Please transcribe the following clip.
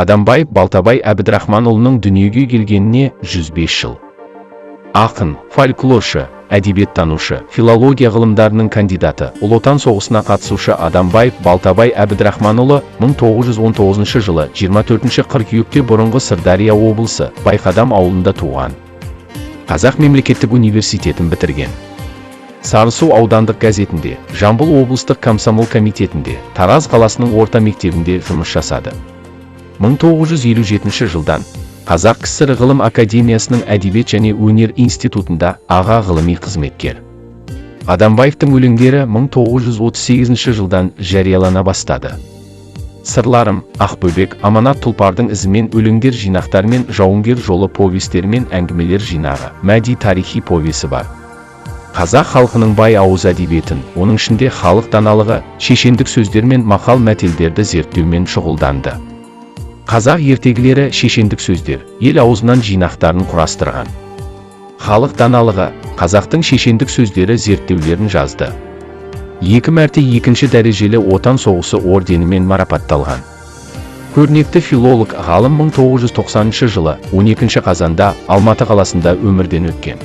Адамбаев Балтабай Әбдірахманұлының дүниеге келгеніне 105 жыл. Ақын, фольклоршы, әдебиеттанушы, филология ғылымдарының кандидаты, Ұлы Отан соғысына қатысушы Адамбаев Балтабай Әбдірахманұлы 1919 жылы 24 қыркүйекте бұрынғы Сырдария облысы Байқадам ауылында туған. Қазақ мемлекеттік университетін бітірген. Сарысу аудандық газетінде, Жамбыл облыстық комсомол комитетінде, Тараз қаласының орта мектебінде жұмыс жасады. 1957 жылдан Қазақ КСР Ғылым Академиясының Әдебиет және өнер институтында аға ғылыми қызметкер. Адамбаевтың өлеңдері 1938 жылдан жариялана бастады. Сырларым, Ақбөбек, Аманат тұлпардың ізімен өлеңдер жинақтары мен Жауынгер жолы повестері мен әңгімелер жинағы, Мәди тарихи повесі бар. Қазақ халқының бай ауыз әдебиетін, оның ішінде халық даналығы, шешендік сөздер мен мақал мәтелдерді зерттеумен шұғылданды. Қазақ ертегілері, шешендік сөздер, ел аузынан жинақтарын құрастырған. Халық даналығы, қазақтың шешендік сөздері зерттеулерін жазды. Екі мәрте екінші дәрежелі Отан соғысы орденімен марапатталған. Көрнекті филолог ғалым 1990 жылы 12 қазанда Алматы қаласында өмірден өткен.